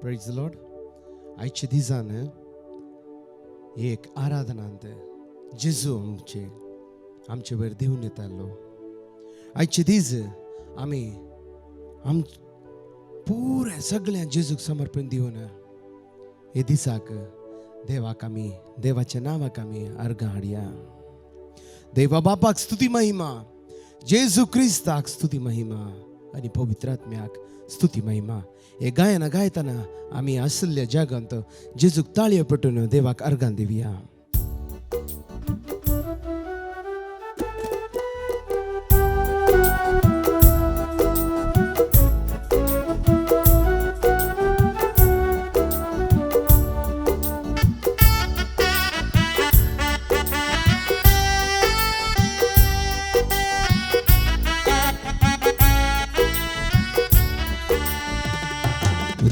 Praise the Lord. आयच्या दिसान एक आराधनांत जेजू आमचे आमचे वयर दिवन येतालो. आयचे दीस आमी आम पुरे सगळ्या जेजूक समर्पण दिवन हे दिसाक देवाक आमी देवाच्या नांवाक आमी अर्घां हाडया. देवा बापाक स्तुती महिमा, जेजू क्रिस्ताक स्तुती महिमा आनी पवित्र आत्म्याक स्तुती महिमा. हे गायना गायतना आमी आशिल्ल्या जगांत जेजूक ताळयो पेटून देवाक अर्घां दिवया.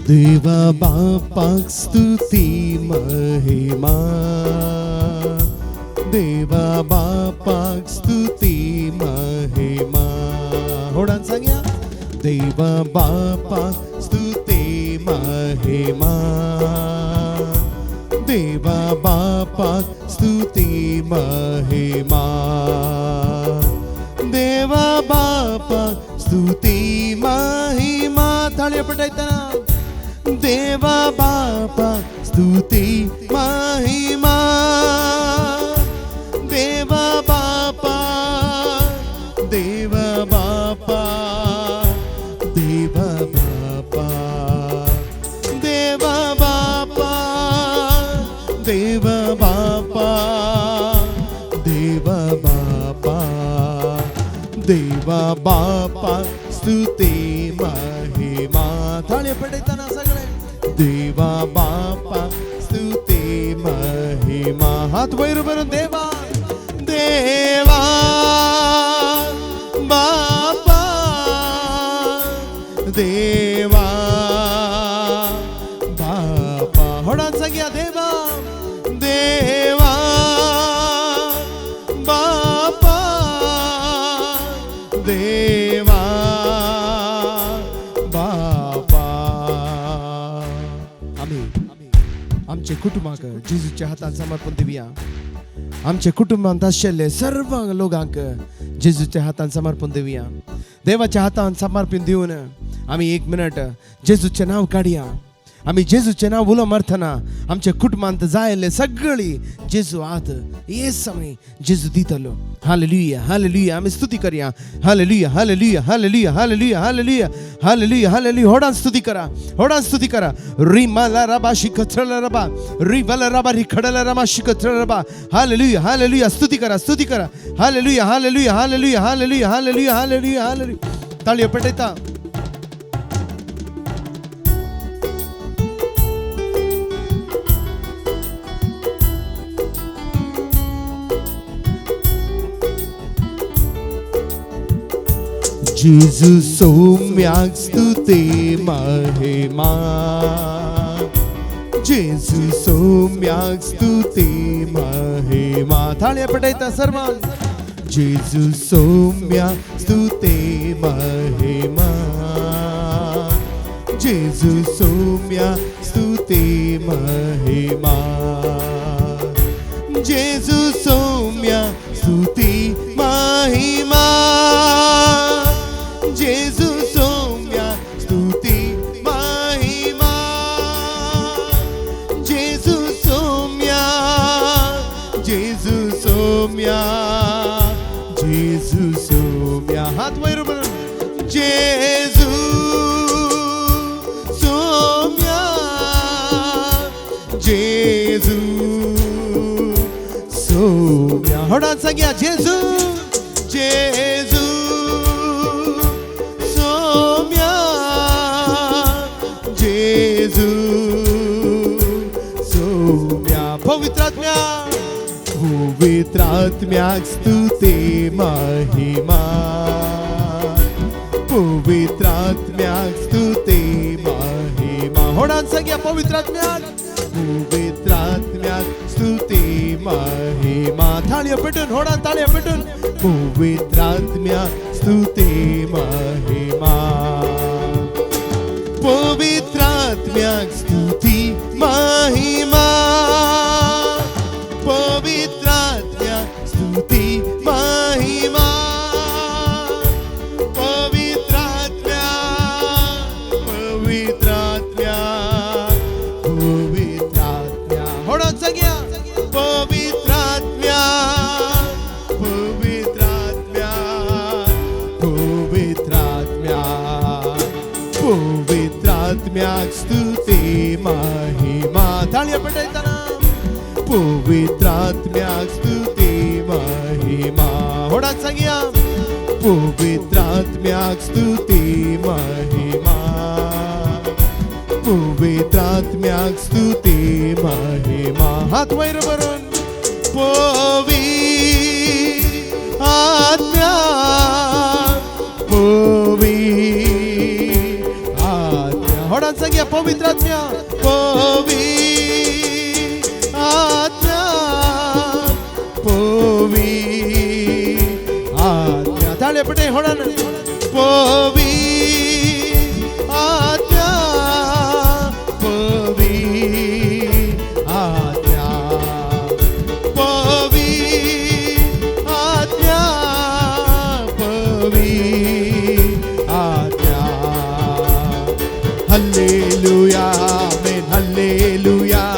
देवा बापाक स्तुती महिमा, देवा बापाक स्तुती महिमा. होडान सांगया, देवा बापाक स्तुती महिमा, देवा बापाक स्तुती महिमा, देवा बापाक स्तुती महिमा. थाळयो पेटयतना देवा बापा स्तुती महिमा, देवा बापा, देवा बापा, देवा बापा, देवा बापा, देवा बापा, देवा बापा, देवा बापा स्तुती महिमा. थाळयो पेटयतना सगळे देवा बापा स्तुती महिमा. हात वयर भरून देवा, देवा बापा, देवा बापा. होडान सांगया, देवा, देवा बापा, देवा बापा. आमी आमचे कुटुंबाक जेजूच्या हातान समर्पण दिवया. आमच्या कुटुंबांत आशिल्ले सर्व लोकांक जेजूच्या हातान समर्पण दिवया. देवाच्या हातान समर्पण दिवन आमी एक मिनट जेजूचें नांव काडया. आमी जेजूचें नांव उलो मारतना आमच्या कुटुंबांत जायल्ले सगळी जेजू हात येस आमी जेजू दितलो. Hallelujah, hallelujah. आमी स्तुती करया. Hallelujah, hallelujah, hallelujah, hallelujah, hallelujah, hallelujah, hallelujah. होडान स्तुती करा, होडान स्तुती करा. रिमाला रबा शिकथळ रबा, रिवाला रबा रिखडला रबा शिकथळ रबा. Hallelujah, hallelujah. स्तुती करा, स्तुती करा. Hallelujah, hallelujah, hallelujah, hallelujah, hallelujah, hallelujah, hallelujah. ताळयो पेटयता. जेजू सौम्याक स्तुती महिमा, जेजू सौम्याक स्तुती महिमा. थाळयो पेटयता सर्वान. जेजू सौम्याक स्तुती महिमा, जेजू सौम्याक स्तुती महिमा, जेजू सौम्याक स्तुती महिमा, जेजू सौम्या स्तुती महिमा, जेजू सौम्या, जेजू सौम्या, जेजू सौम्या. हात वयर भरून जेजू सौम्या, जेजू सौम्या. होडान सांगया, जेजू, जेजू सौम्या, जेजू सौम्या. पवित्रात्म्या, पवित्रात्म्याक स्तुती महिमा, पवित्रात्म्याक स्तुती महिमा. होडान सांगया, पवित्रात्म्याक, पवित्रात्म्याक स्तुती महिमा. थाळयो पेटून होडान ताळयो पेटून पवित्रात्म्याक स्तुती महिमा, पवित्रात्म्याक पवित्रात्म्या पवित्रात्म्याक स्तुती महिमा ताळयो पेटयतना पवित्रात्म्याक स्तुती महिमा होडात सांगया पवित्रात्म्याक स्तुती महिमा पवित्रात्म्याक स्तुती महिमा हात वयर भरून पवी आत्म्या पवी आत्म्या होडान सांगया पवित्र आत्म्या पवी आत्म्या पवी आत्म्या ताळे पटे होडान पवी आत्म्या पवी आत्म्या पवी आत्म्या पवी आत्म्या hallelujah amen hallelujah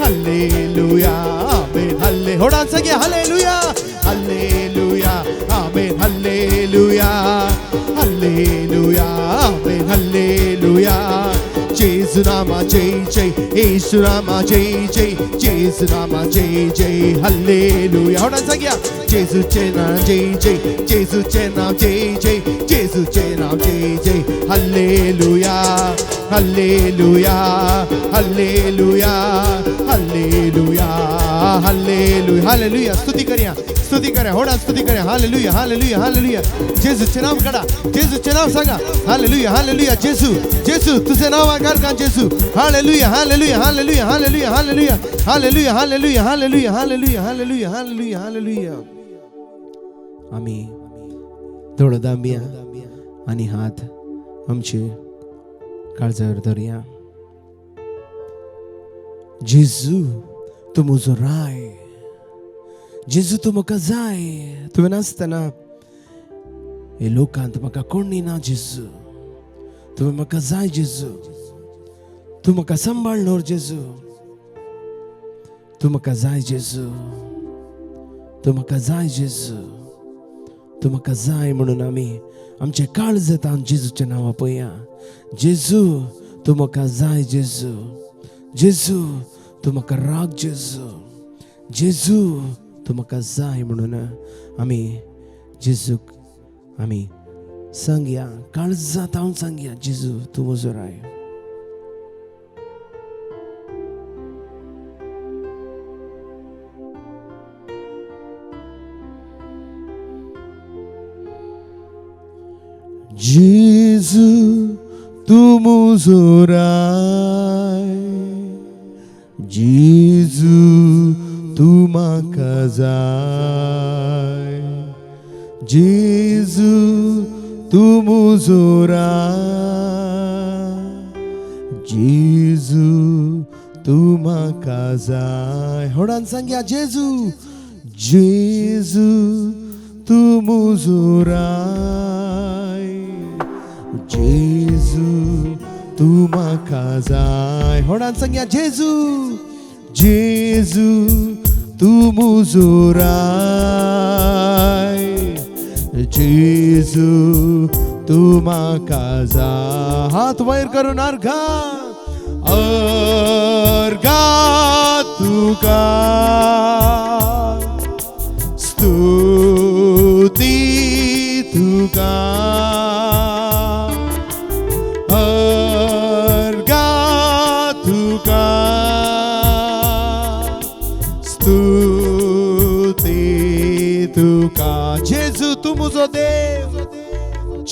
hallelujah amen halle होडान सांगया hallelujah hallelujah amen hallelujah hallelujah amen hallelujah जेजू नामा जय जय येशू नामा जय जय जेजू नामा जय जय हालेलुया होडान सांगया जेजूचे नाव जय जय जेजूचे नाव जय जय जेजूचे नाव जय जय hallelujah hallelujah hallelujah hallelujah hallelujah hallelujah स्तुती करया स्तुती करया होडा स्तुती करया हालेलुया हालेलुया हालेलुया जेजूचे नाव काढा जेजूचे नाव सांगा हालेलुया हालेलुया जेजू जेजू तुझे नाव आकार का जेजू hallelujah hallelujah hallelujah hallelujah hallelujah hallelujah hallelujah hallelujah hallelujah hallelujah hallelujah hallelujah. आम्ही थोडो दांबया आणि हात आमचे काळजावर धरया. जेजू तूं म्हजो राय जेजू तूं म्हाका जाय तुवें नासतना हे लोकांत म्हाका कोणी ना जेजू तुवें म्हाका जाय जेजू तूं म्हाका सांबाळणार जेजू तूं म्हाका जाय जेजू तूं म्हाका जाय जेजू तूं म्हाका जाय म्हणून आमी आमचे काळजांत जेजूचें नांव पळया. जेजू तूं म्हाका जाय जेजू जेजू तूं म्हाका राग जेजू जेजू तूं म्हाका जाय म्हणून आमी जेजूक आमी सांगया काळजांत हांव सांगया जेजू तूं म्हजो राय. जेजू तूं म्हजो राय जेजू तूं म्हाका जाय जेजू तूं म्हजो राय जेजू तूं म्हाका जाय होडान सांगया जेजू जेजू तूं म्हजो राय जेजू तूं म्हाका जाय होडान सांगया जेजू जेजू तूं म्हजो राय जेजू तूं म्हाका जाय हात वयर करून अर्घा अर्घा तुका स्तुती तुका अर्घा तुका स्तुती तुका जेजू तूं म्हजो देव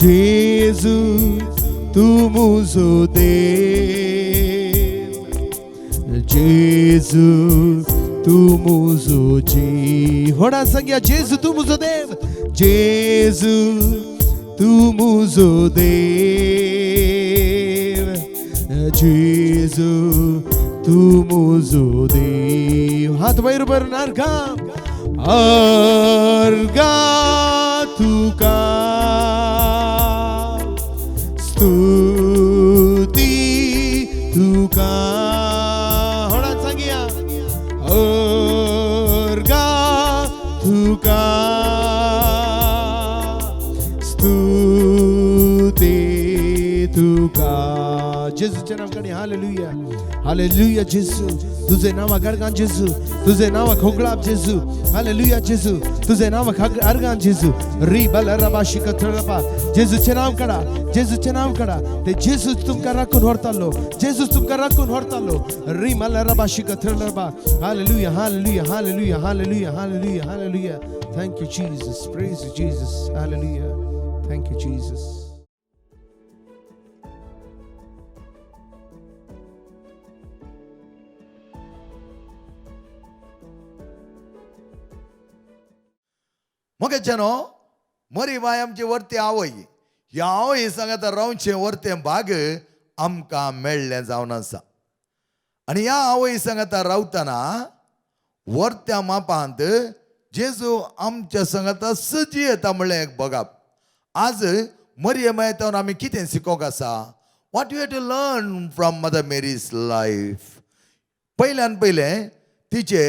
जेजू तूं म्हजो देव जेजू तूं म्हजो जी होडा सांगया जेजू तूं म्हजो देव जेजू तूं म्हजो देव जेजू तूं म्हजो देव हात वयर भरून अर्घा अर्घा तुका स्तुती तुका होडा सांगया अर्घा तुका स्तुती तुका जेजूच्या नांव काणी. हालेलुया, हालेलुया जेजू, तुझे नांवा गाडगान जेजू, तुझे नांवा खोगळाप जेजू. हालेलुया जेजू, तुझे नांवा अर्गान जेजू. री बल रबा शिकत रबा. जेजूचे नांव काडा, जेजूचे नांव काडा. ते जेजू तुमकां राखून व्हरतालो, जेजू तुमकां राखून व्हरतालो. री मल रबा शिकत रबा. Hallelujah, hallelujah, hallelujah, hallelujah, hallelujah, hallelujah. Thank you Jesus, praise you Jesus. Hallelujah, thank you Jesus. मगेचे न्हू मरी बाय आमची वरती आवय, ह्या आवय सांगता रावचें वरतें भाग आमकां मेळ्ळें जावन आसा. आनी ह्या आवय सांगता रावतना वरत्या मापांत जेजू आमच्या सांगता सजी येता म्हणलें एक बघप. आज मरिये मायतावन आमी कितें शिकोंक आसा? What you have to learn from Mother Mary's life? पयल्यान पयलें तिचे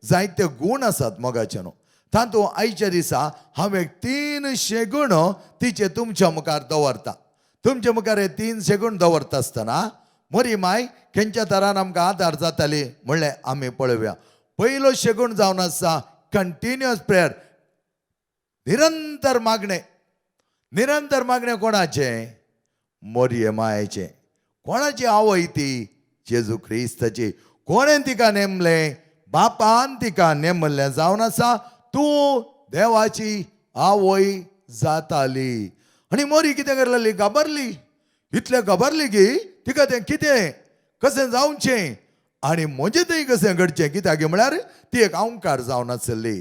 जायते गूण आसात मोगाचे न्हू. तातूंत आयच्या दिसा हांव एक 3 शेगूण तिचे तुमच्या मुखार दवरता. तुमच्या मुखार हे 3 शेगूण दवरता आसतना मरी माय खंयच्या तरान आमकां आदार जाताली म्हणलें आमी पळोवया. पयलो शेगूण जावन आसा कंटिन्युअस प्रेयर, निरंतर मागणें. निरंतर मागणें कोणाचें? मोरये मायेचें. कोणाची आवय ती? जेजू क्रिस्ताची. कोणें तिका नेमलें? बापान तिका नेमलें जावन आसा तूं देवाची आवय जाताली. आनी मोरी कितें करलेली? घाबरली. इतलें घाबरली की तिका तें कितें कशें जावचें आनी म्हजें थंय कशें घडचें, कित्याक म्हळ्यार ती एक अंकार जावन आसली.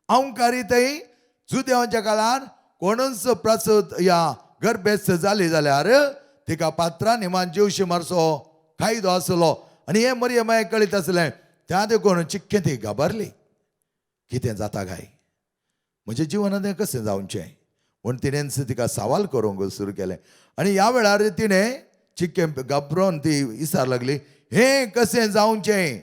अंकारी थंय जुदेवाच्या काळार कोणूच प्रसूत या गर्भेस्त जाली जाल्यार तिका पात्रां निमान जीवशी मारचो कायदो आसलो. आनी हें मरिये मागीर कळीत आसलें, त्या देखून चिक्कें ती घाबरली, कितें जाता काय म्हज्या जिवनांत हें कशें जावचें म्हूण तिणेंच तिका सवाल करूंक सुरू केलें. आनी ह्या वेळार तिणें चिक्कें घाबरून ती विचार लागली, हें कशें जावचें?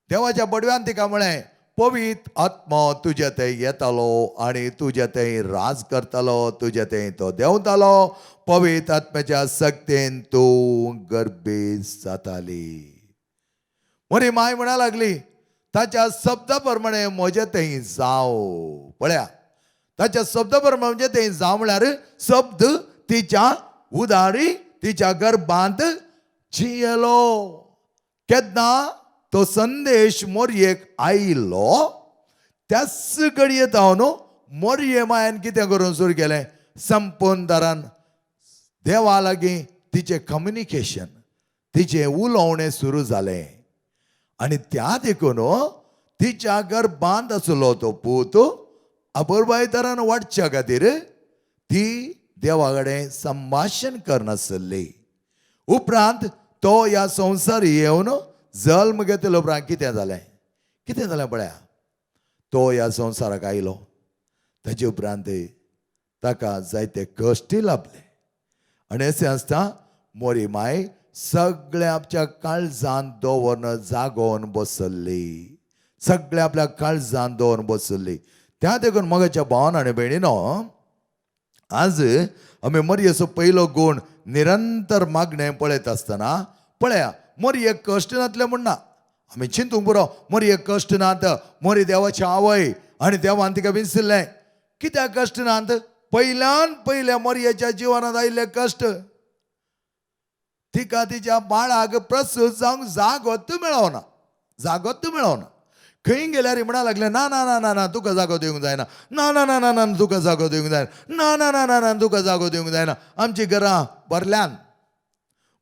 देवाच्या बडव्यान तिका म्हळें, पवित्र आत्मो तुज्या थंय येतालो आनी तुज्या थंय राज करतालो, तुज्या थंय तो देंवतालो, पवित्र आत्म्याच्या सक्तेन तूं गर्भेस्त जाताली. मरी माय म्हणा लागली, ताच्या शब्दा प्रमाणे म्हजें थंय जाव. पळया, ताच्या शब्दा प्रमाणे म्हजें थंय जाव म्हळ्यार शब्द तिच्या उदारी तिच्या गर्भांत जियेलो. केन्ना तो संदेश मोरयेक आयलो त्याच घडये जावन मोरये मायन कितें करून सुरू केलें? संपूर्ण दारान देवा लागीं तिचें कम्युनिकेशन, तिचें उलोवणें सुरू जालें. आनी त्या देखून तिच्या गर्भांत आसलो तो पूत अपुरबाय तरान वाडच्या खातीर ती देवा कडेन संभाशण करनासली. उपरांत तो ह्या संवसार येवन जल्म घेतलो. उपरांत कितें जालें? कितें जालें पळया, तो ह्या संवसाराक आयलो, ताजे उपरांत ताका जायते कश्टय लाभले. आनी अशें आसता मोरी माय सगळ्या आपल्या काळजान दवरून जागोवन बसल्ली, सगळ्या आपल्या काळजान दवरून बसल्ली. त्या देखून मगाच्या भावान आनी भयणीनो, आज आमी मोरयेचो पयलो गूण निरंतर मागणें पळयत आसतना पळया, मोरये कश्ट नातले म्हण ना, आमी चिंतूंक पुरो मोरये कश्ट नात, मोरी देवाची आवय आनी देवान तिका विसरलें. कित्याक कश्ट नात? पयल्यान पयल्या मोरयेच्या जिवनांत आयिल्ले कश्ट, तिका तिच्या बाळाक प्रसूत जावंक जागोत मेळना, जागोत मेळना. खंय गेल्यार म्हणा लागले, ना ना ना ना ना तुका जागो दिवंक जायना, ना ना ना ना ना तुका जागो दिवंक जायना, ना ना ना ना ना तुका जागो दिवंक जायना, आमची घरां भरल्यान.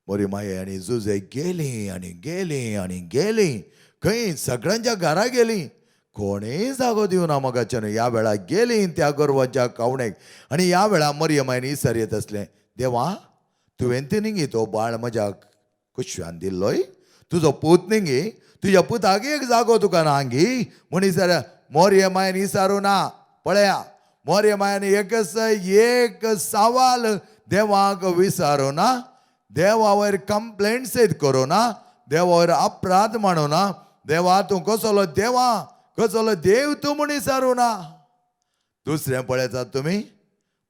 मोरी माये आनी जुजे गेली आनी गेली आनी गेली, खंय सगळ्यांच्या घरा गेली, कोणेय जागो दिवना मोगाच्यान. ह्या वेळा गेली त्या गोरवाच्या कावणेक. आनी ह्या वेळा मरिये मायन इसर येत आसलें, देवा तुवें ती न्ही तो बाळ म्हज्या कुशव्यान दिल्लोय, तुजो पूत न्ही, तुज्या पुताक एक जागो तुका ना गी म्हूण इसर. मोरये मायन इसारू ना. पळया, मोरये मायन एकच एक सवाल देवाक विचारू ना, देवा वयर कंप्लेंट सयत करूं ना, देवा वयर अपराध मांडू ना, देवा तूं कसलो देवा, कसलो देव तूं म्हूण विचारू ना. दुसरें पळयतात तुमी,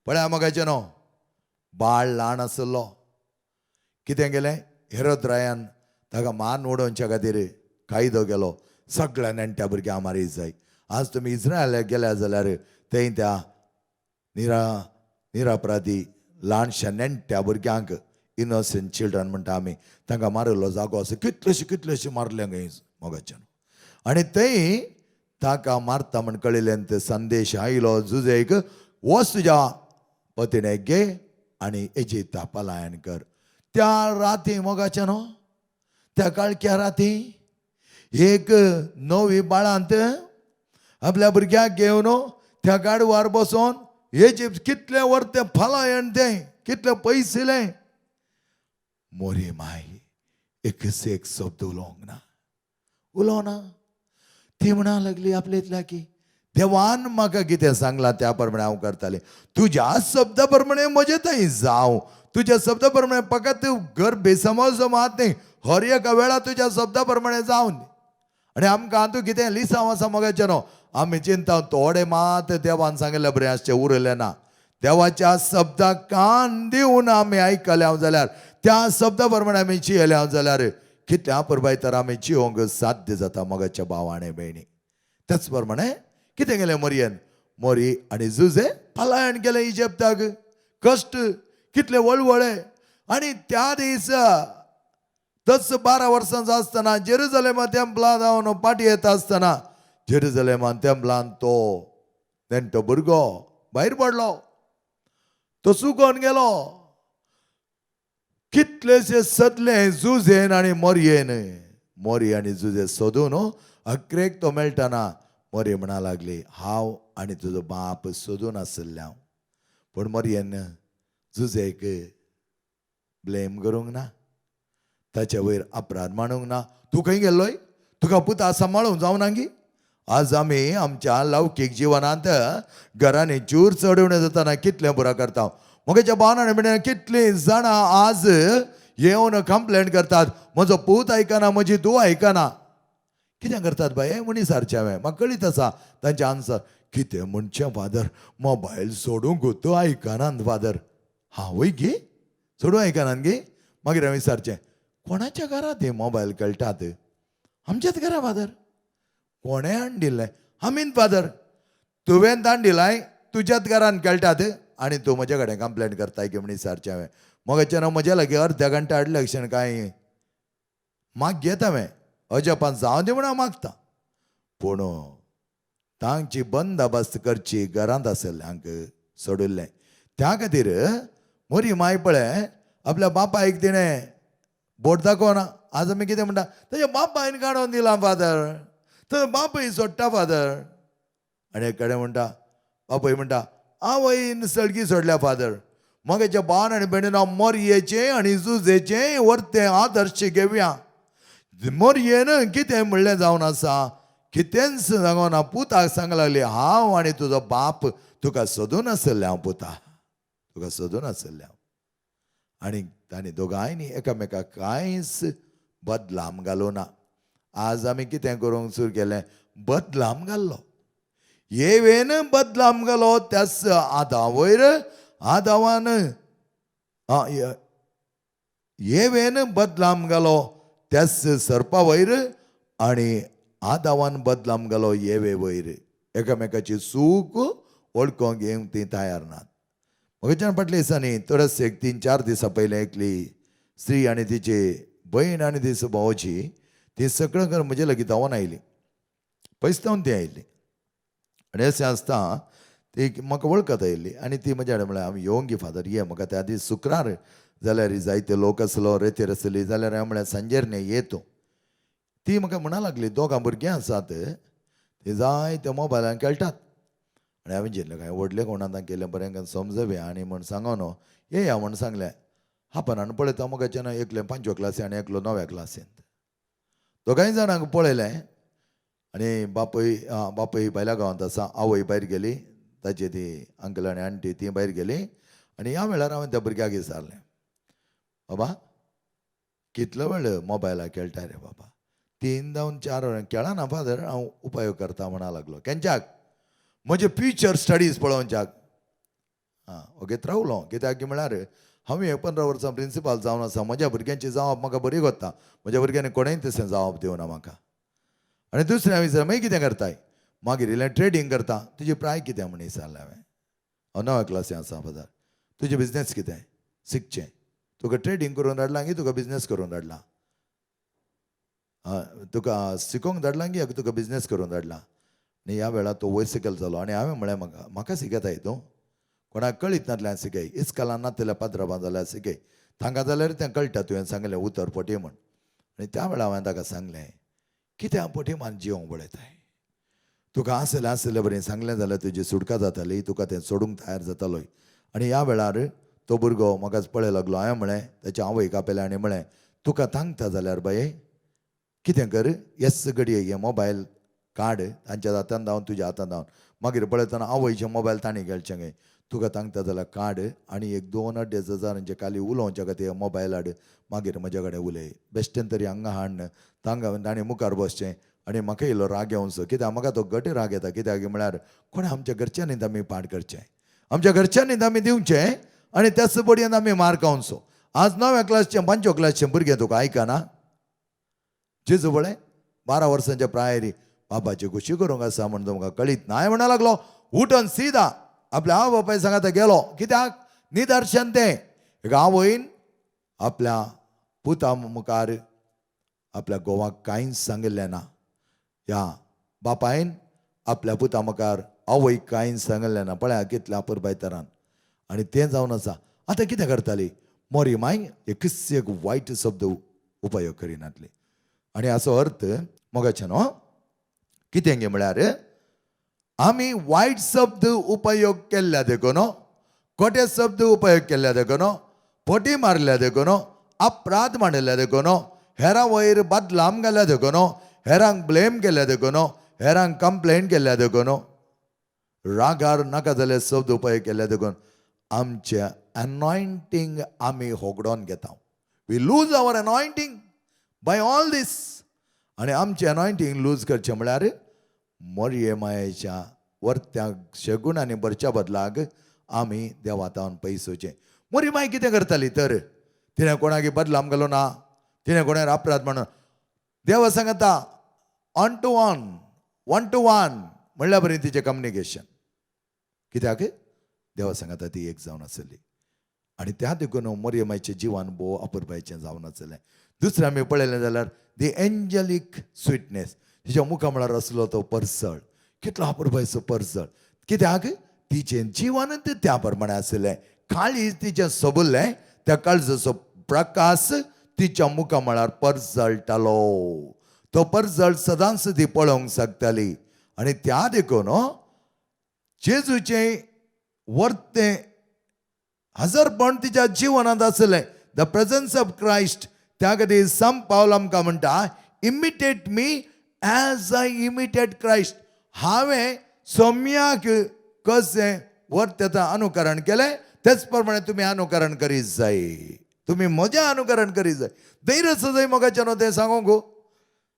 पळया मगाचें न्हू, बाळ ल्हान आसलो, कितें केलें हेरोद रायान ताका मान उडोवच्या खातीर कायदो केलो, सगळ्या नेण्ट्या भुरग्यांक मारीत जाय. आज तुमी इस्रायलाक गेल्या जाल्यार थंय त्या निरापराधी ल्हानशा नेण्ट्या भुरग्यांक, इनोसंट चिल्ड्रन म्हणटा आमी, तांकां मारिल्लो जागो आसा. कितलेशे कितलेशे मारले खंय मोगाच्यान. आनी थंय ताका मारता म्हण कळिल्ल्यान ते संदेश आयलो जुजेक, वच तुज्या पतिणेक घे आनी इजिप्ता पलायन कर. त्या राती मोगाच्या न्हू, त्या काळख्या राती एक नवी बाळांत आपल्या भुरग्याक घेवन त्या गाडवार बसोन इजिप्त कितलें वर तें पलायन, तें कितलें पयसिलें. मोरी माय एक एक शब्द उलोवंक ना, उलोवना. ती म्हणा लागली आपले की देवान म्हाका कितें सांगलां त्या प्रमाणे हांव करतालें. तुज्या शब्दा प्रमाणे म्हजें थंय जावं, तुज्या शब्दा प्रमाणे फकत घर बेसमज मात न्ही, हर एका वेळा तुज्या शब्दा प्रमाणे जावन. आनी आमकां तूं कितें लिसांव आसा मोगाचें न्हू, आमी चिंता थोडे मात देवान सांगिल्लें बरें आसचें उरलें ना. देवाच्या शब्दाक कान दिवन आमी आयकले हांव जाल्यार, त्या शब्दा प्रमाणे आमी जियेले हांव जाल्यार कितल्या अपुरबाय तर आमी जिवंक साध्य जाता मोगाच्या भाव आनी भयणी. त्याच प्रमाणे कितें केलें मोरयेन, मोरी आनी जुजे पलायन केलें इजिप्ताक. कश्ट कितले वळवळे. आनी त्या दीस 10-12 वर्सांचो आसतना जेरुजलेमा तेंपलांत जावन पाटी येता आसतना जेरुजलेमान तेंपलांत तो नेण्टो भुरगो भायर पडलो, तो चुकोन गेलो. कितलेशे सदले जुजेन आनी मोरयेन, मोरी आनी जुजे सोदून अकरेक तो मेळटना मोरी म्हणा लागली, हांव आनी तुजो बाप सोदून आशिल्ले हांव. पूण मोरयेन जुजेक ब्लेम करूंक ना, ताचे वयर अपराध मांडूंक ना. तूं खंय गेल्लोय, तुका पुता सांबाळूंक जावना गी? आज आमी आमच्या लौकीक जिवनांत घरांनी चूर चडवणे जाताना कितलें पुरा करता. म्हज्या भावान आनी भयणींनो, कितलीं जाणां आज येवन कंप्लेन करतात, म्हजो पूत आयकना, म्हजी धूव आयकना. कितें करतात बाये मनीस सारचें हांवें म्हाका कळीत आसा तांचे आन्सर. कितें म्हणचें फादर, मोबायल सोडूंक तो आयकनात फादर. हां वय गी, सोडूं आयकनात गी. मागीर हांवें विचारचें, कोणाच्या घरांत हे मोबायल खेळटात? आमच्याच घरा फादर. कोणें हाडिल्लें? आमीन फादर. तुवें हाडिलाय, तुज्याच घरान खेळटात आनी तूं म्हज्या कडेन कंप्लेन करताय की म्हण विचारचें हांवें. मोगाचें ना म्हज्या लागीं अर्द्या घंटा हाडलें अशें कांय माग घेता हांवें, अजापान जावं दी म्हण हांव मागता. पूण तांची बंदोबस्त करची घरांत आशिल्ल्यांक सोडिल्लें. त्या खातीर मोरी माय पळय आपल्या बापायक तिणें बोट दाखोवना. आज आमी कितें म्हणटा, ताच्या बापायन काडून दिलां फादर, तर बापूय सोडटा फादर. आनी एक कडेन म्हणटा बापूय म्हणटा आवयन सळगी सोडल्या फादर. मगेच्या भावान आनी भयणीन हांव मोरयेचें आनी जुजेचें वर्तें आदर्श घेवया. मोरयेन कितें म्हणलें जावन आसा, कितेंच सांगना. पुताक सांग लागली, हांव आनी तुजो बाप तुका सोदून आसलें हांव पुता, तुका सोदून आसलें हांव. आनी तांणी दोगांयनी एकामेकाक कांयच बदलाम घालूं ना. आज आमी कितें करूंक सुरू केलें, बदलाम घाल्लो. येवेन बदलाम घालो त्याच आदां वयर, आदावान येवेन बदलाम घालो त्याच सर्पा वयर आनी आदावान बदलाम घालो येवे वयर. एकामेकाची चूक वळखूंक घेवंक ती तयार नात. म्हज्यान फाटल्या दिसांनी थोडेच एक 3-4 दिसां पयलीं एकली स्त्री आनी तिची भयण आनी तिचो भावोजी ती सगळं घर म्हजे लागीं धांवून आयली, पयस धांवन ती आयली. आनी अशें आसता ती म्हाका वळखत आयिल्ली आनी ती म्हज्या कडेन म्हळ्यार, आमी येवंक गी फादर ये म्हाका. त्या दीस शुक्रार जाल्यार जायते लोक आसलो, रेतीर आसली. जाल्यार हांवें म्हळ्यार सांजेर न्ही ये तूं. ती म्हाका म्हणा लागली, दोगां भुरगीं आसात ती जायते मोबायलान खेळटात. आनी हांवें चिंतलें कांय व्हडलें कोणाक केलें बरें समजवे आनी म्हण सांगो न्हू येया म्हण सांगलें. आपणान पळयता मोगाचें न्हू, एकलें 5व्या क्लासीन आनी एकलो 9व्या क्लासींत. दोगांय जाणांक पळयलें आनी बापूय बापूय भायल्या गांवांत आसा, आवय भायर गेली, ताची ती अंकल आनी आंटी ती भायर गेली. आनी ह्या वेळार हांवें त्या भुरग्याक विचारलें, बाबा कितलो वेळ मोबायलार खेळटा रे बाबा? 3 जावन 4 वरां खेळना फादर, हांव उपाय करता म्हणा लागलो. केंच्याक? म्हजे फ्युचर स्टडीज पळोवच्याक. आं ओगेत रावलो, कित्याक म्हळ्यार हांव एक 15 वर्सां प्रिंसिपाल जावन आसा. म्हज्या भुरग्यांची जावप म्हाका बरी कोत्ता. म्हज्या भुरग्यांनी कोणेंय तशें जावप दिवना म्हाका. आनी दुसरें हांवें विचारलें, मागीर कितें करताय? मागीर इल्लें ट्रेडींग करता. तुजी प्राय कितें म्हण विचारलें हांवें. हांव णव्या क्लासी आसा फादर. तुजें बिजनेस कितें? शिकचें. तुका ट्रेडींग करून धाडलां की तुका बिजनेस करून धाडलां? तुका शिकोवंक धाडलां की तुका बिजनेस करून धाडलां? आनी ह्या वेळार तो वयर सकयल जालो आनी हांवें म्हळें, म्हाका म्हाका शिकयताय तूं? कोणाक कळीत नासल्यार शिकय, इस्कालान नातल्या पात्राबां जाल्यार शिकय, तांकां जाल्यार तें कळटा तुवें सांगलें उतर फटी म्हण. आनी त्या वेळार हांवें ताका सांगलें, कित्याक फटी मान जिवंक पळयताय? तुका आसलें आसलें बरें सांगलें जाल्यार तुजी सुटका जाताली, तुका तें सोडूंक तयार जातालोय. आनी ह्या वेळार तो भुरगो म्हाकाच पळय लागलो. हांवें म्हळें, ताच्या आवयक आपयलें आनी म्हळें, तुका तांकता जाल्यार बाये कितें कर, येस घडये हे मोबायल काड तांच्या हातान धांवन तुज्या हातान धांवन. मागीर पळयतना आवयचे मोबायल तांणी घेवचें गे. तुका तांकता जाल्यार काड आनी एक 2-2.5 हजारांचे खाली उलोवच्या खातीर मोबायल हाड, मागीर म्हज्या कडेन उलय. बेश्टेन तरी हांगा हाडन तांकां तांणी मुखार बसचें. आनी म्हाका इल्लो राग येवचो, कित्याक म्हाका तो घट राग येता. कित्याक म्हळ्यार कोणें आमच्या घरच्यांनी आमी पाड करचें, आमच्या घरच्यांनी आमी दिवचें आनी त्याच बडयेन आमी मार खावचो. आज 9व्या क्लासचें 5व्या क्लासचें भुरगें तुका आयकना. जेजू पळय 12 वर्सांच्या प्रायरी बाबाची खुशी करूंक आसा म्हण तुमकां कळीत ना म्हणा लागलो. उठून सीधा आपल्या आवय बापाय सांगाता गेलो. कित्याक? निदर्शन तें. एक आवयन आपल्या पुता मुखार आपल्या घोवाक कांयच सांगिल्लें ना. ह्या बापायन आपल्या पुता मुखार आवयक कांयच सांगिल्लें ना. पळया कितल्या अपुरबायतरान. आनी तें जावन आसा. आतां कितें करताली मोरी माय? एकच एक वायट शब्द उपयोग करिनातली. आनी हाचो अर्थ मोगाचें न्हू कितें गे म्हळ्यार आमी वायट शब्द उपयोग केल्ल्या देखून, खोटे शब्द उपयोग केल्ल्या देखून, फटी मारल्या देखून, अपराध मांडिल्ल्या देखून, हेरां वयर बदलाम घाल्या देखून, हेरांक ब्लेम केल्या देखून, हेरांक कंप्लेन केल्या देखून, रागार नाका जाल्यार शब्द उपयोग केल्या देखून आमचें अनॉयंटींग आमी होगडोन घेता. We lose our anointing by all this. आनी आमचें अनॉयंटींग लूज करचें म्हळ्यार मोरये मायेच्या वर्त्याक शेगूण आनी भरच्या बदलाक आमी देवातावन पयस वचचें. मोरी माय कितें करताली तर? तिणें कोणाक बदलाम घालो ना, तिणें कोणाक अपराध म्हणून देवा सांगता on to on, one to one म्हणल्या बरें तिचें कम्युनिकेशन. कित्याक? देवा सांगता ती एक जावन आसली. आनी त्या देखून मोरये मायचें जिवन भोव अपुरबायचें जावन आसलें. दुसरें आमी पळयलें जाल्यार दी एंजलीक स्विटनेस. तिच्या मुखा म्हळ्यार आसलो तो परसळ, कितलो अपुरबायचो परसळ. कित्याक? तिचें जिवन त्या प्रमाणें आसलें. काळीज तिचें सोबुल्लें, त्या काळजाचो प्रकाश तिच्या मुखा म्हळ्यार परजळटालो. तो परजळ सदांच ती पळोवंक शकताली. आनी त्या देखून जेजूचें वर्तें हजारपण तिच्या जिवनांत आसलें. The presence of Christ. त्या खातीर संत पावल आमकां म्हणटा, imitate me as I imitate Christ. हांवें सोम्याक कशें वर्त्याचें अनुकरण केलें तेच प्रमाणे तुमी अनुकरण करीत जाय. तुमी म्हजें अनुकरण करीत जाय. धैर्य आसा जाय मोगाचें न्हू तें सांगूंक गो,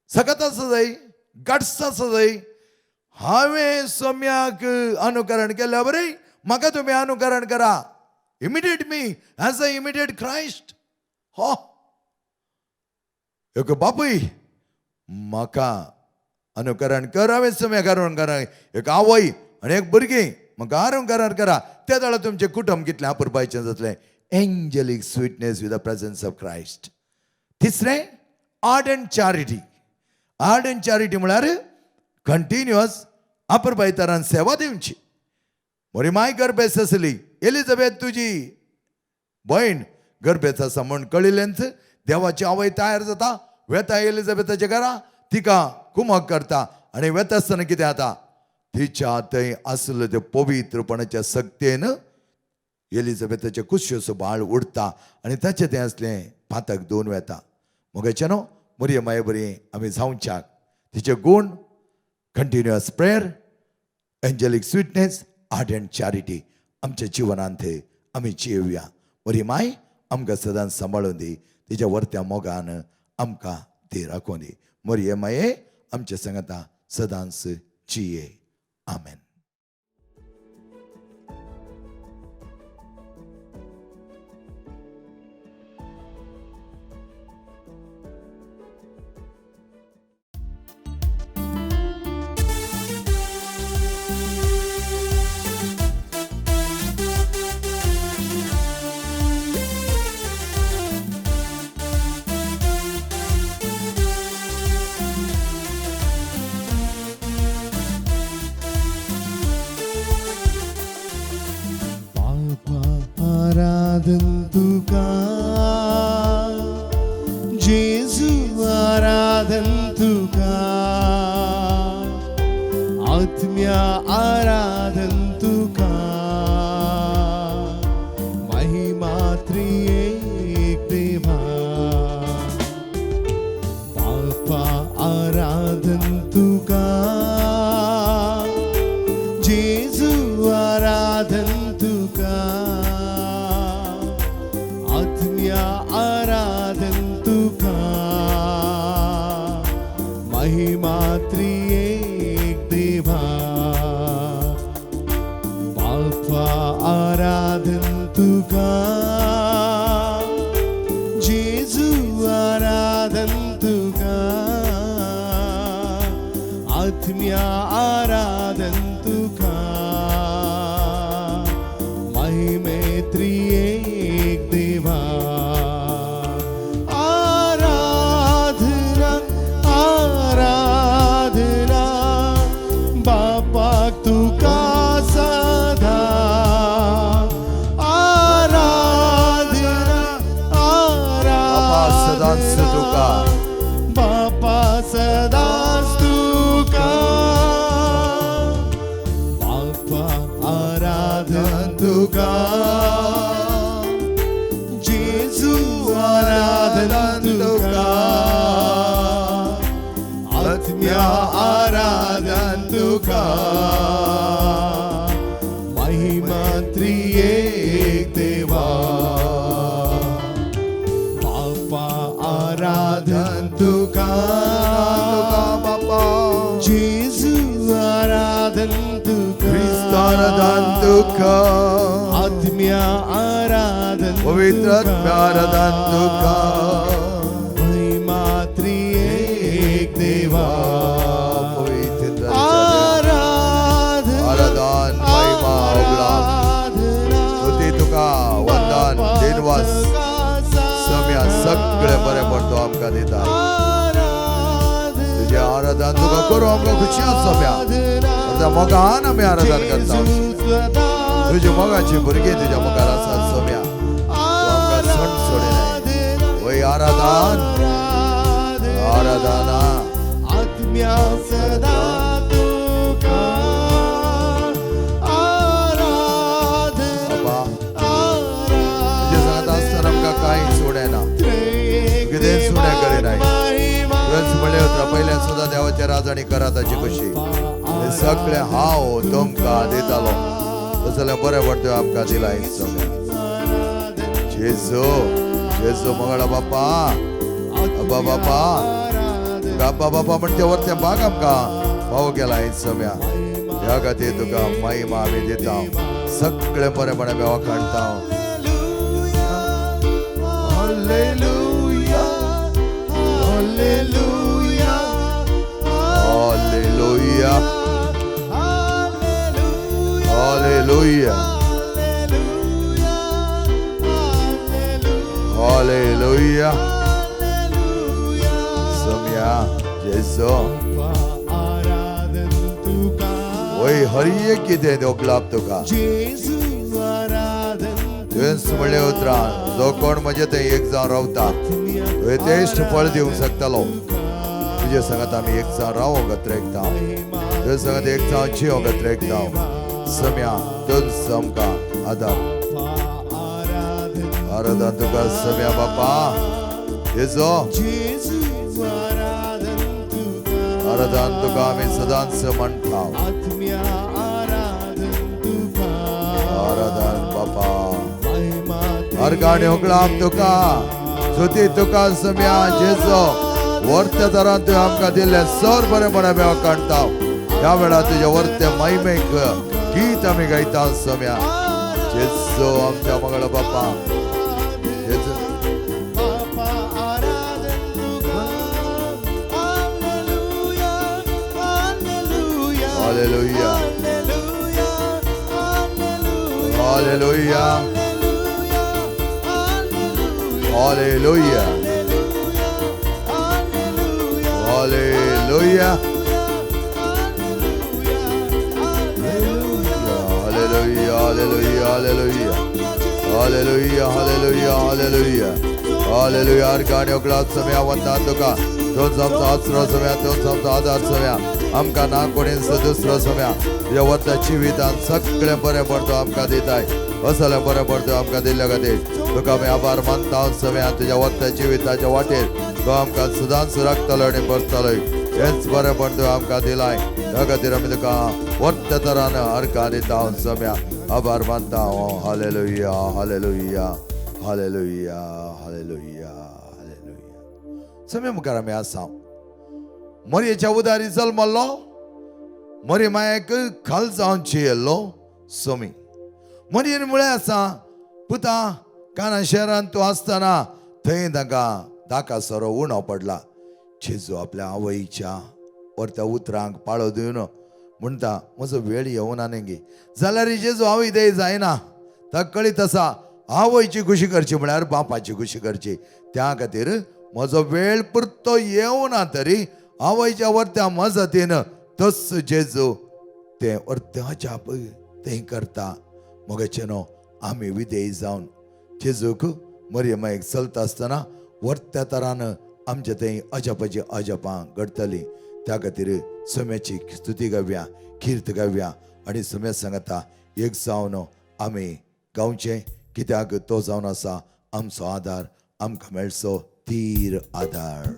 सकत आसा जाय, गट्स आसा जाय. हांवें सोम्याक अनुकरण केल्या बरें म्हाका तुमी अनुकरण करा. Imitate me as I imitate Christ. हो एक बापूय म्हाका अनुकरण कर, हांवें सोम्याक अनुकरण. एक आवय आनी एक भुरगीं म्हाका अनुकरण करा. त्या वेळार तुमचें कुटुंब कितलें अपुरबायचें जातलें. Angelic sweetness with the presence of Christ. तिसरें आर्डंट चॅरिटी. आर्डंट चॅरिटी म्हळ्यार कंटिन्युअस अपुरबायतरान सेवा दिवची. मोरी माय गर्भेस्त आसली, एलिझाबेथ तुजी भयण गर्भेस्त आसा म्हूण कळिल्लेंच देवाची आवय तयार जाता, वेता एलिझाबेथाच्या घरा, तिका कुमक करता. आनी वेता आसतना कितें जाता, तिच्या थंय आसलो ते पवित्रपणाच्या सक्तेन एलिझाबेथाच्या कुशीचो बाळ उडता आनी ताचें तें आसलें पातक दोन वेता. मोगाचें न्हू मोरये माये बरी आमी जावच्याक तिचे गूण continuous prayer, angelic sweetness, ardent charity आमच्या जिवनांत आमी जियोया. बरी माय आमकां सदांच सांबाळून दी, तिच्या वर्त्या मोगान आमकां ती राखून दी. मोरये माये आमच्या सांगाता सदांच जिये. आमेन. आराधन तुका जेजू आराधन तुका आत्म्या आराधन तुका महिमा त्रिएक देवा बापा आराधन तुका जेजू आराधन तुका आत्म्या आराधन तुका महिमा त्रिएक देवा बापा आराधन तुका जेजू आराधन तुका आत्म्या आराधन तुका महिमे त्रिएक देवा आराधना आराधना बापाक तुका सदा आराधना बापा सदांच आराधना तुका. बापा सदांच तुका बापा आराधन तुका जेजू आराधन तुका आत्म्या आराधन तुका महिमा त्रिएक देवा बापा आराधन तुका बापा जेजू आराधन तुका क्रिस्त आराधन तुका आत्म्या आराधन पवित्र आत्म्या आराधन तुका महिमा त्रिएक देवा पवित्र आराधना आराधन महिमा उगडाप आराधना स्तुती तुका वंदन दिनवास सम्या सगळे बरें पडतो आमकां दिता तुजें आराधन तुका करूं आमकां खुशी आसा सम्या आतां मोगान आमी आराधन करता तुज्या मोगाची भुरगीं तुज्या मुखार आसात सम्या तूं आमकां सण सोडिनाय वय आराधन आराधना आत्म्या सदा तुका आराधना बाबा तुज्या सांगात आसतना आमकां कांय सोडना कितेंच उणें करिनाय तुवेंच म्हणलें उतरां पयल्यान सुद्दां देवाचे राज आनी करा ताची खुशी हें सगळें हांव तुमकां दितालो तशें जाल्यार बरें पडटा आमकां दिलां हें सगळें जेजू जेजू मंगळा बापा अब्बा बापा तुका अब्बा बापा म्हणचे वरतें भाग आमकां फावो केला हें सम्या ह्या खातीर तुका महिमा आमी दिता सगळें बरेंपण आमी वाखाणता. Hallelujah, hallelujah, hallelujah, hallelujah, hallelujah. सम्या जेजू आराधन तुका वय हर एक कितें दोगलाप तुका जेजू आराधन तुवेंच म्हणलें उतरां जो कोण म्हजे थंय एक जावन रावता तो यथेश्ट फळ दिवंक शकतलो. तुजे सांगात आमी एक जावन रावोंक अत्रेकता तुजे सांगात एक जावन जिवंक अत्रेकता. सम्या तुज आमकां आदार आराधन तुका सम्या बापा जेजू जेजू आराधन तुका आराधन तुका आमी सदांच म्हणटा. आत्म्या आराधन तुका आराधन बापा महिमा हर गाणी होगळाप तुका स्तुती तुका सम्या जेजू वर्त्या दरान तुवें आमकां दिल्लें सर बरेंपण आमी वाखाणता. ह्या वेळार तुज्या वर्ते महिमेक गीत आमी गायता सम्या जेजू आमच्या मंगळ बापा जेजू बापा आराधन तुका hallelujah hallelujah hallelujah hallelujah hallelujah hallelujah hallelujah hallelujah hallelujah Hallelujah hallelujah hallelujah hallelujah. अर्गान योगला सम्या वंदा तुका तूंच आमचो आसरो सम्या, तूंच आमचो आदार सम्या, आमकां ना कोणीच दुसरो सम्या. तुज्या वता जिवितान सगळें बरें पडतो आमकां दिताय, असलें बरें पडतो आमकां दिल्ल्या खातीर तुका आमी आभार मानता सम्या. तुज्या वता जिविताच्या वाटेर तो आमकां सदांच राखतलो आनी बसतलो, हेंच बरें पडतो आमकां दिलाय, त्या खातीर आमी तुका वर्त तरान अर्गां दिता सम्या, आभार मानता. Hallelujah hallelujah hallelujah hallelujah hallelujah. सम्या मुखार आमी आसा. मरयेच्या उदारी जल्मल्लो, मरे मायेक खाल जावन जियेल्लो सोमी. मरयेन म्हळें आसा, पुता काना शहरान तूं आसतना थंय तांकां दाका सोरो उणो पडला. जेजू आपल्या आवयच्या वर त्या उतरांक पाळो दिवन म्हणटा म्हजो वेळ येवना न्ही. जाल्यार जेजू आवय दे जायना, ताका कळीत आसा आवयची खुशी करची म्हळ्यार बापाची खुशी करची. त्या खातीर म्हजो वेळ पुरतो येवना तरी आवयच्या वर्त्या मजतीन तस जेजू तें अर्द्याच्या तें करता. मगचे न्हू आमी विधेय जावन जेजूक मरियमायक चलता आसतना वर्त्या तरान आमच्या थंय अजापाची अजापां घडटलीं. त्या खातीर सम्याची स्तुती गावया, कीर्त गावया आनी सम्या सांगता एक जावन आमी गावचें, कित्याक तो जावन आसा आमचो आदार, आमकां मेळचो तीर आदार.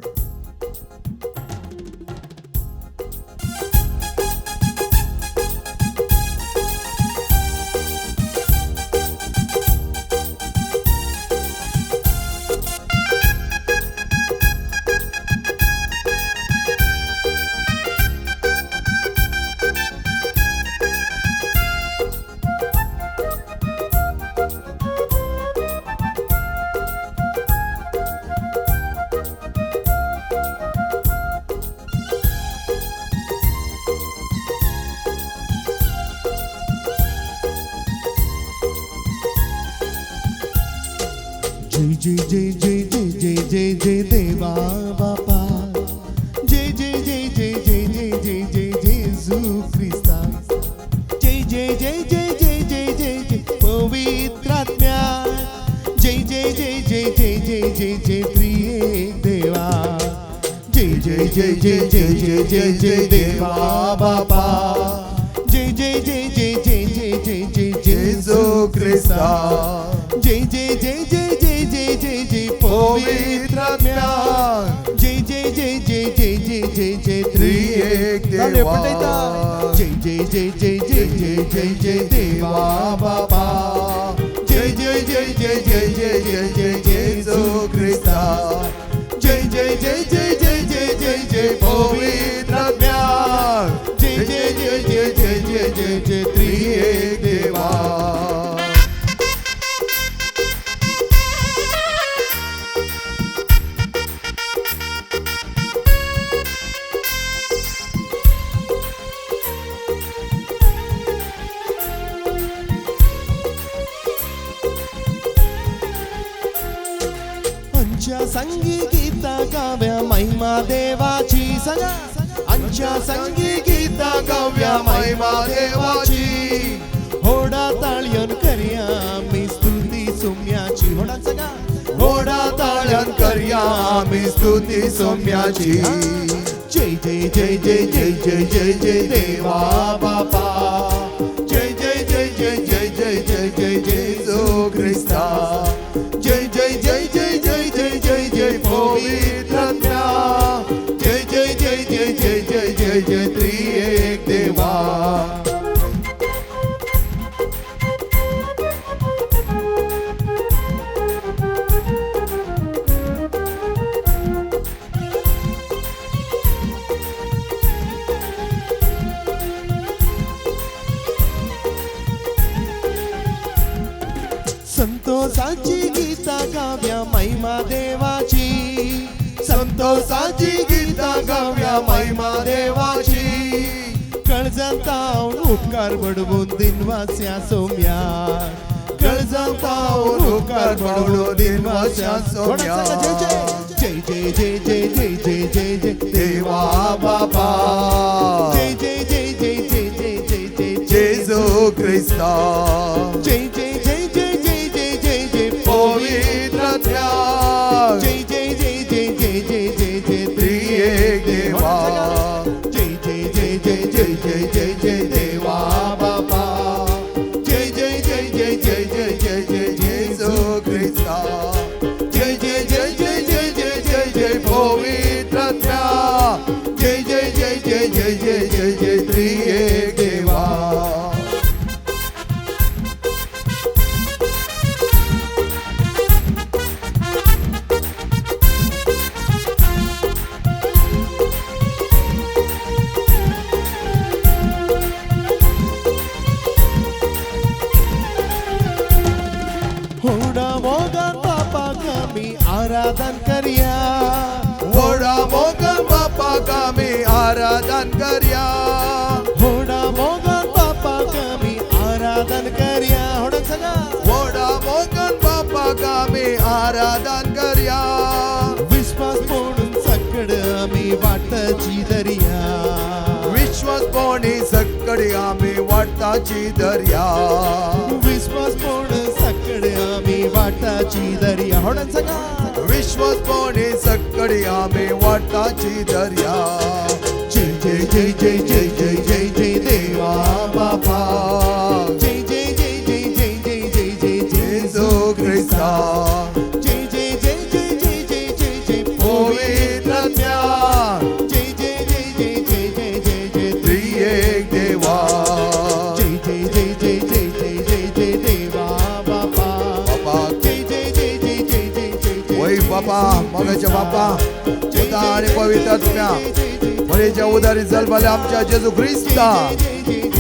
जय जय जय जय जय जय जय जय देवा बापा, जय जय जय जय जय जय जय जय जेजू क्रिस्ता, जय जय जय जय जय जय जय जय पवित्र आत्म्या, जय जय जय जय जय जय जय जय त्रिएक देवा, जय जय जय जय जय जय जय जय देवा बापा, जय जय जय जय जय जय जय जय जेजू क्रिस्ता, जय जय जय जय जय जय जय जय पवित्र आत्म्या, जय जय जय जय जय जय जय जय त्रिएक देवा, जय जय जय जय जय जय जय जय देवा बापा, जय जय जय जय जय जय जय जय जेजू क्रिस्ता, जय जय जय जय जय जय जय जय पवित्र आत्म्या, जय जय जय जय जय जय जय जय त्रिएक देवा. संगी गीता गाव्या महिमा देवाची, सांगा आमच्या संगी गीता गाव्या महिमा देवाची, होडा ताळयन करया मी स्तुती सोम्याची, होडा सांगा होडा ताळयन करया मी स्तुती सोम्याची, जय जय जय जय जय जय जय जय देवा बापा, जय जय जय जय जय जय जय जय जेजू क्रिस्ता, जय जय जय जय जय जय जय जय पवित्र आत्म्या, जय जय जय जय जय जय जय जय त्रिएक देवा. संतोषाची गीता गाव्या महिमा देवाची, संतोषाची गीता गाव्या महिमा देवाची, कळजांतावन उपकार बडवून दिनवास्या सोम्या, कळजांतावन उपकार बडवून दिनवास्या सोम्या, जय जय जय जय जय जय जय जय देवा बापा, जय जय जय जय जय जय जय जय जेजू क्रिस्ता, जय जय जय जय जय जय व्हडा मोगान बापाक आमी आराधन करया. व्हडा मोगान बापाक आमी आराधन करया. व्हडा मोगान बापाक आमी आराधन करया. व्हडान सांगा. व्हडा मोगान बापाक आमी आराधन करया. विश्वास पडून सकड आमी वाटची दर्या. विश्वास पोणी सकडी आमी वाटाची दर्या. विश्वास पडून सकड आमी वाटाची दर्या. व्हडान सांगा. विश्वास पोणी सकडी आमी वाटाची दर्या. जय जय जय जय जय जय जय जय देवा बापा. जय जय जय जय जय जय जय जय जेजू क्रिस्ता. जय जय जय जय जय जय जय जय पवित्र आत्म्या. जय जय जय जय जय जय जय जय त्रिएक देवा. जय जय जय जय जय जय जय जय देवा बापा. बापा. जय जय जय जय जय जय जय जय वय बापा, मोगाच्या बापा, पुता आणि पवित्र आत्म्या, बरेच्या उदारी जल्मले आमच्या जेजू क्रिस्ता,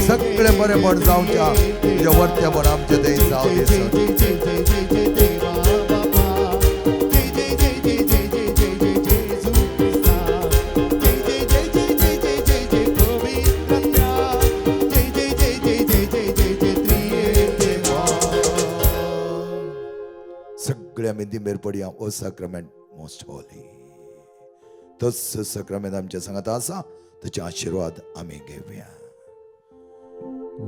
सगळे बरेपण जावच्या तुझ्या वरतेपण आमच्या थंय जावं दे सर. जय जय जय जय जय देवा बापा. जय जय जय जय जय जय जय जय जेजू क्रिस्ता. जय जय जय जय जय जय जय जय पवित्र आत्म्या. जय जय जय जय जय जय जय जय त्रिएक देवा. सगळे आमी दिंबेर पडया. ओ साक्रामेंट मोस्ट होली, तोच साक्रामेंत आमच्या सांगात आसा, ताचे आशिर्वाद आमी घेवया. O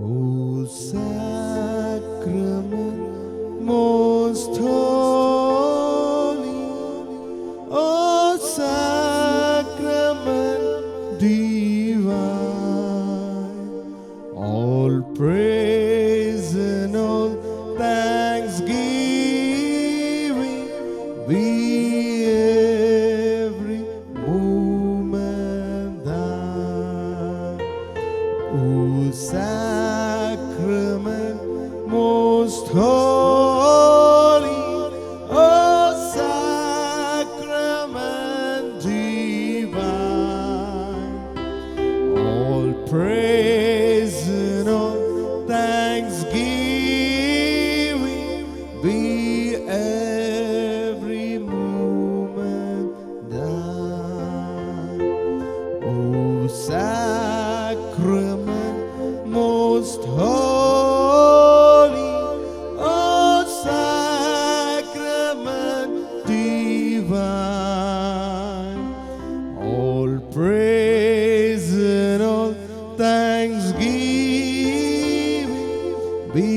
sacrament most holy, O sacrament divine, all praise and all thanksgiving be every moment thine. O sacrament most holy, O sacrament divine, all praise and all thanksgiving be every moment thine. O sacrament most holy, O sacrament divine, all praise and all thanksgiving be